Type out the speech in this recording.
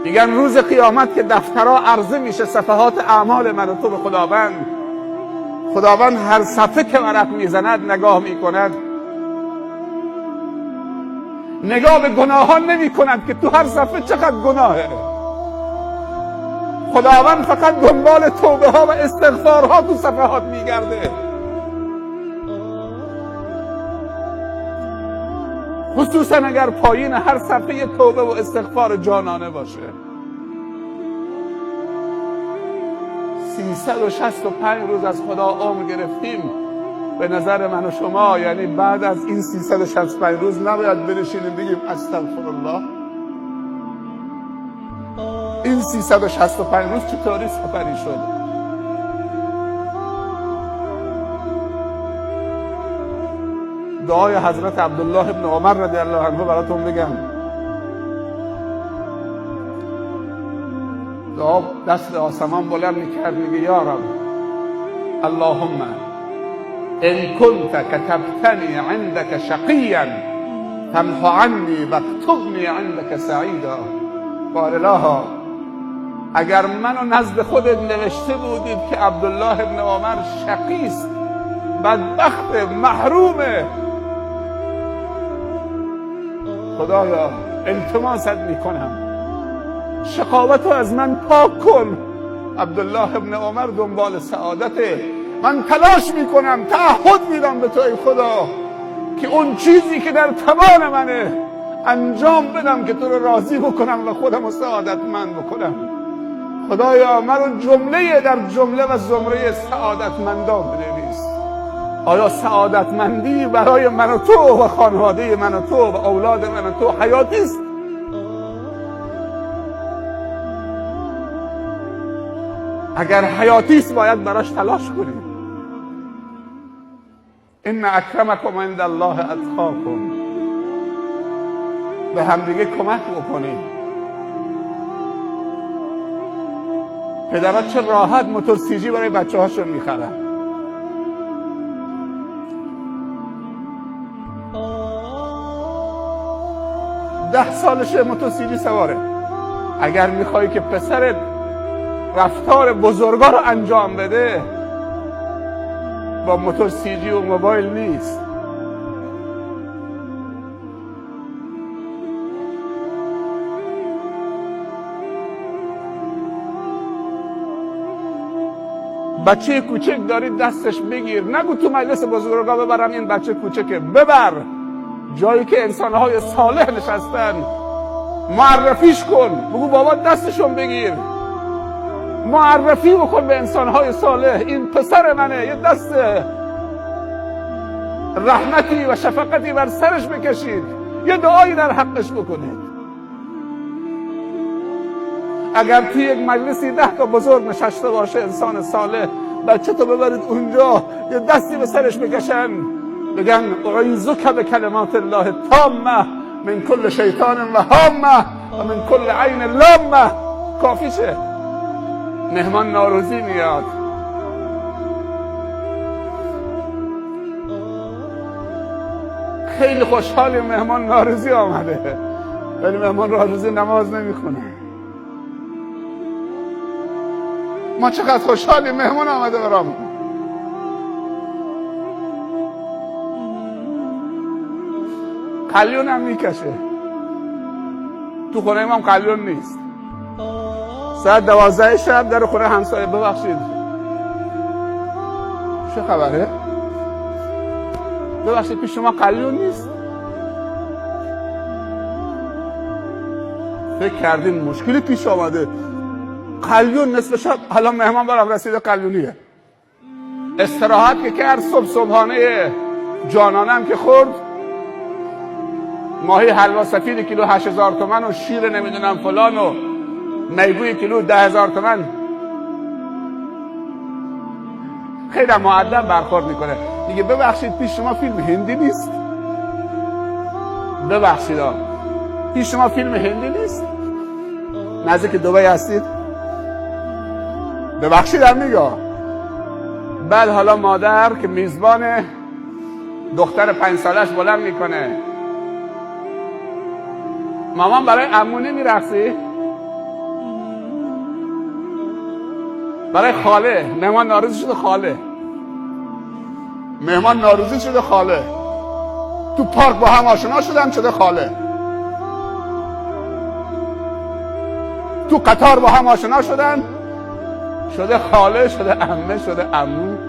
میگن روز قیامت که دفترها عرضه میشه، صفحات اعمال من و تو به خداوند، خداوند هر صفحه که ورق میزند نگاه میکند، نگاه به گناهان نمی کند که تو هر صفحه چقدر گناهه. خداوند فقط دنبال توبه ها و استغفارها تو صفحات میگرده. خصوصا اگر پایین هر صفحه توبه و استغفار جانانه باشه. 365 روز از خدا عمر گرفتیم. به نظر من و شما یعنی بعد از این 365 روز نباید بنشینیم بگیم استغفرالله. این 365 روز چطوری سپری شد؟ دعای حضرت عبدالله ابن عمر رضی الله عنه براتون بگم. دعا دست آسمان بلند میکرد، میگه یا رب اللهم ان كنت كتبتني عندك شقیا فامح عني واكتبني عندك سعیدا. بار الها اگر منو نزد خودت نوشته بودید که عبدالله ابن عمر شقیست، بدبخت، محرومه، خدایا التماست میکنم شقاوتو از من پاک کن. عبدالله ابن عمر دنبال سعادته. من تلاش میکنم، تعهد میدم به تو ای خدا که اون چیزی که در توان منه انجام بدم که تو رو راضی بکنم و خودم رو سعادتمند بکنم. خدایا من رو جمله در جمله و زمره سعادتمندان بنویس. آیا سعادتمندی برای من و تو و خانواده من و تو و اولاد من و تو حیاتی است؟ اگر حیاتی است باید براش تلاش کنیم. ان اکرمکم عند الله اتقاکم. به همدیگه کمک بکنیم. پدرها چه راحت موتور سیجی برای بچه هاشون میخرن. ده سالشه موتور سیجی سواره. اگر میخوای که پسرت رفتار بزرگا رو انجام بده، با موتور سیجی و موبایل نیست. بچه کوچک داری دستش بگیر، نگو تو مجلس بزرگا ببرم این بچه کوچکه، ببر جایی که انسانهای صالح نشستن، معرفیش کن، بگو بابا دستشون بگیر، معرفی بکن به انسانهای صالح، این پسر منه، یه دست رحمتی و شفقتی بر سرش بکشید، یه دعایی در حقش بکنید. اگر توی یک مجلسی 10 تا بزرگ نشسته باشه انسان صالح، بچه تو ببرید اونجا یه دستی به سرش بکشن، بگن اعیذک بکلمات الله تامه من کل شیطان و هامه و من کل عین لامه. کافیشه. مهمان ناروزی میاد، خیلی خوشحالیم مهمان ناروزی آمده، ولی مهمان ناروزی نماز نمیخونه. ما چقدر خوشحالیم مهمان آمده برامون. قلیون هم میکشه. تو خونه ما هم قلیون نیست. ساعت 12 شب در خونه همسایه، ببخشید چه خبره؟ ببخشید پیش شما قلیون نیست؟ فکر کردیم مشکلی پیش آمده، قلیون نصف شب، حالا مهمان برام رسیده قلیونیه. استراحت که کرد، صبح صبحانه جانانم که خورد، ماهی حلوا سفید کیلو 8000 تومن و شیر نمیدونم فلان و میگوی کیلو 10000 تومن. خیلی مؤدب برخورد میکنه، میگه ببخشید پیش شما فیلم هندی نیست؟ ببخشید پیش شما فیلم هندی نیست؟ نزدیک دبی هستید؟ ببخشید هم میگه. بعد حالا مادر که میزبان دختر 5 سالش بلند میکنه، مامان برای عمو نمیرقصی؟ برای خاله. مهمان ناروزی شده خاله، مهمان ناروزی شده خاله. تو پارک با هم آشنا شدن، شده خاله. تو قطار با هم آشنا شدن، شده خاله، شده عمه، شده عمو.